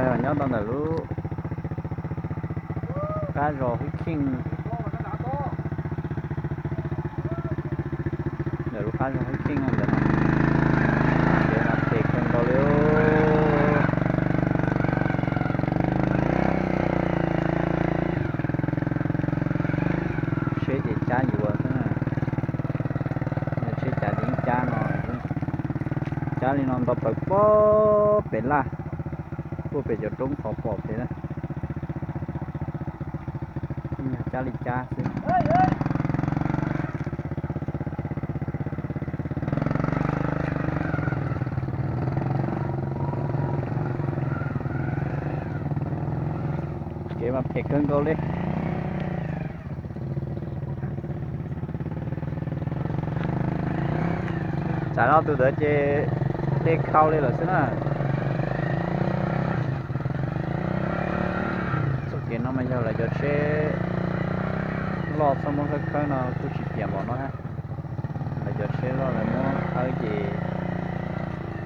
Nyob tau ntawm lub qab zos Hwj Kheej, ntawm lub qab zos Hwj Kheej ntawm no, ces mas phem kawg nkaus li. Tsheb ces cab yuav xwb na. Tsheb cav ces yeej cab no, cab li no nto plaws pob pem laj, tuaj pem cov roob qhov pom pem na. Cab li cab xwb. Kev mas phem kawg nkaus li. Tsam no tus ntawd ces dej khau li lawm xwb na. Txoj kev no mas yog lawv cov tsheb loj txhob muab khawb khawb no kuj tsis piam npaum no. Lawv cov tsheb loj lawv muab khawb ces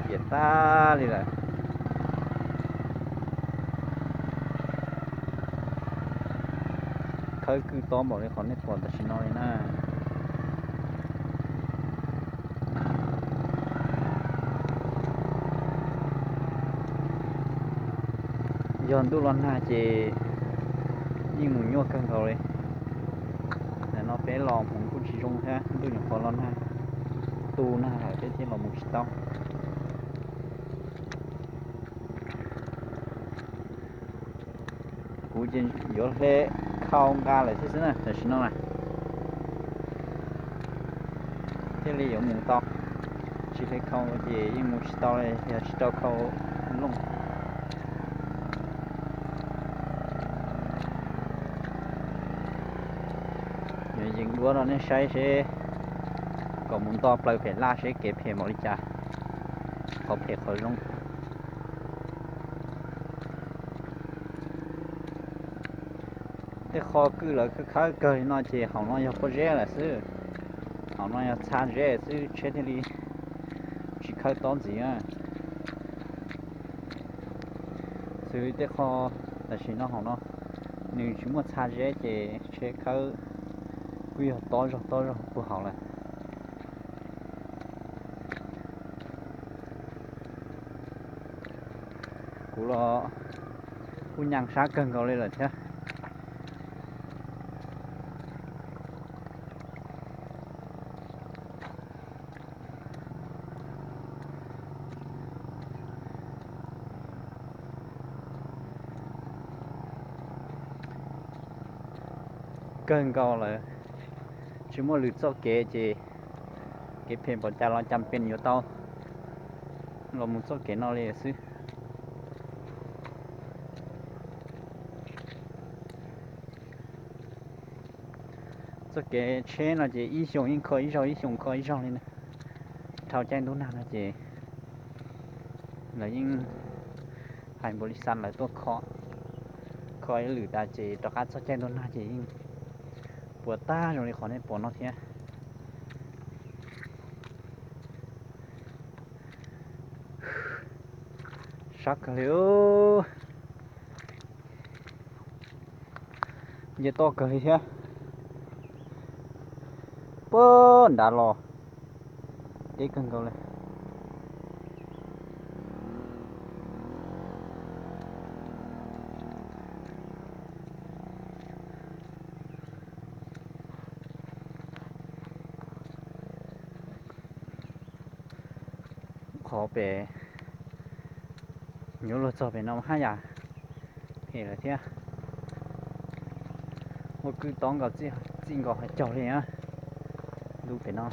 piam tag li lawm. Khawb kwj tob npaum li qhov nej pom tam sim no li na. Yog ntuj los nag ces yeej mus nyuaj kawg nkaus li. Ntawm no peb los hmoov kuj tsis zoo thiab, ntuj nyuam qhuav los nag, tu nag lawm peb thiaj los mus tsis tau. Kuv ces yuav hle khau nqa lawm thiab xwb na tam sim no na. Thiaj li yuav mus tau, tsis hle khau ces yeej mus tsis tau li, yog tsis rau khau looj. Yuav yees duab rau nej saib seb, kom mus nto plaws pem laj seb kev phem npaum li cas, qhov phem qhov zoo. Tej qho kwj lawv khawb khawb kawg li no ces hauv no yog pob zeb lawm xwb, hauv no yog txha zeb xwb, tsheb thiaj li tsis khawb tob ntxiv na. Xws li tej qho tam sim no hauv no nws tsis muaj txha zeb ces tsheb khawb kuj yog tob zog tob zog puag hauv lawm. Kuv los kuj nyaj sab kawg nkaus li lawm thiab. Kawg nkaus lawm, tsis muaj lwm txoj kev ces kev phem npaum cas los cas pes yuav tau los mus txoj kev no li xwb. Txoj kev tsheb no ces ib xyoos yeej kho ib zaug, ib xyoos kho ib zaug li na. Dhau caij ntuj nag no ces lawv yeej hais npaum li xav lawv tuaj kho, kho ib lwm tas ces rov qab txog caij ntuj nag ces yeej puas tag zoo li qhov nej pom no thiab. Sab kawg li, nce toj kawg li thiab. Puag nrad los deb kawg nkaus li. Qhov pem yuav luag txog pem no haj yam phem lawm thiab. Muaj kwj tob nkaus txij nkaus hav caug li na, lub pem no.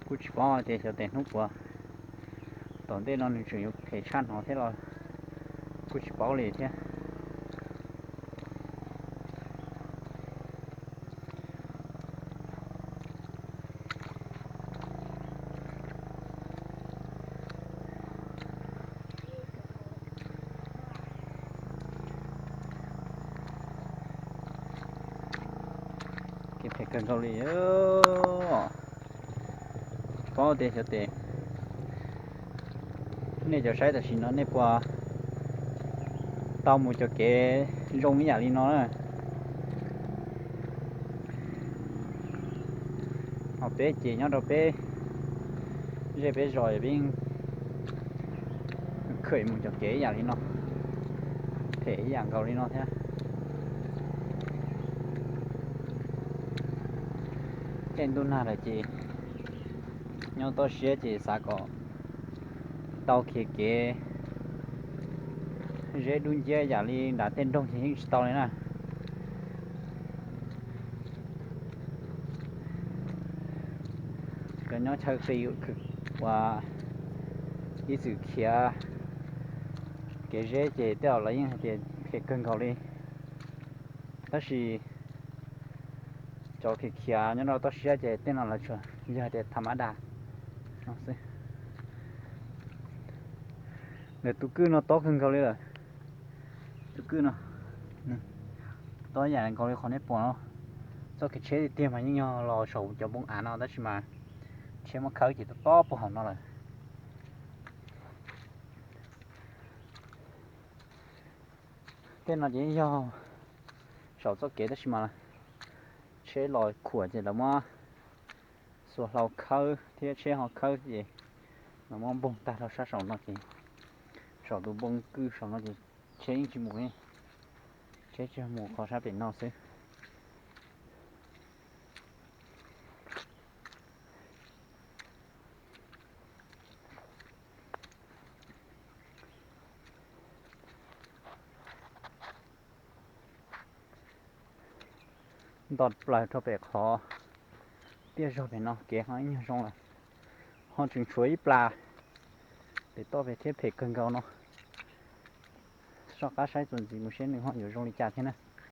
Kuj tsis paub tias xyov tes hnub puas tom ntej no nws tseem yuav phem tshaj no thiab los kuj tsis paub li thiab. Kev Phem kawg nkaus li. Paub tias xyov tes nej cov saib tam sim no nej puas tau mus cov kev zoo ib yam li no na. Ho peb ces nyob rau peb zej peb zos peb khwm mus cov kev ib yam li no, phem ib yam nkaus li no thiab. Tej ntuj nag lawm ces nyob toj siab ces xav kom tau khiav kev, zeb dub nciab yam li nram tej nroog ces yeej tsis tau li na. Cov nyob chaw qis uas ib txwm khiav kev zeb ces tej zaum lawv yeej hais tias phem kawg nkaus li. Tab sis cov khiav khiav nyob rau toj siab ces tej no lawv tsuas yog hais tias tham mab das no xwb. Lawv tus kwj no tob kawg nkaus li lawm. Tus kwj no tob yam nkaus li qhov nej pom no. Txoj kev tsheb tiag tiag mas yeej yog los saum cov npoo av no tab sis mas tsheb muab khawb ces tob tob puag hauv no lawm. Tej no ces yeej yog saum txoj kev tab sis mas tsheb los khuam ces lawv muab xuas hlau khawb thiab tsheb ho khawb ces lawv muab npoog tag rau sab saum no ces saum tus npoo kwj saum no ces tsheb yeej tsis mus li. Tsheb tsuas mus qhov sab pem no xwb. Nto plaws rau pem qhov tiaj zog pem no kev ho ib nyuag zoo lawm, ho tseem tshuav ib plas pem toj pem thiab phem kawg nkaus no. Soj qab saib txuas ntxiv mus seb nws ho yuav zoo li cas thiab na.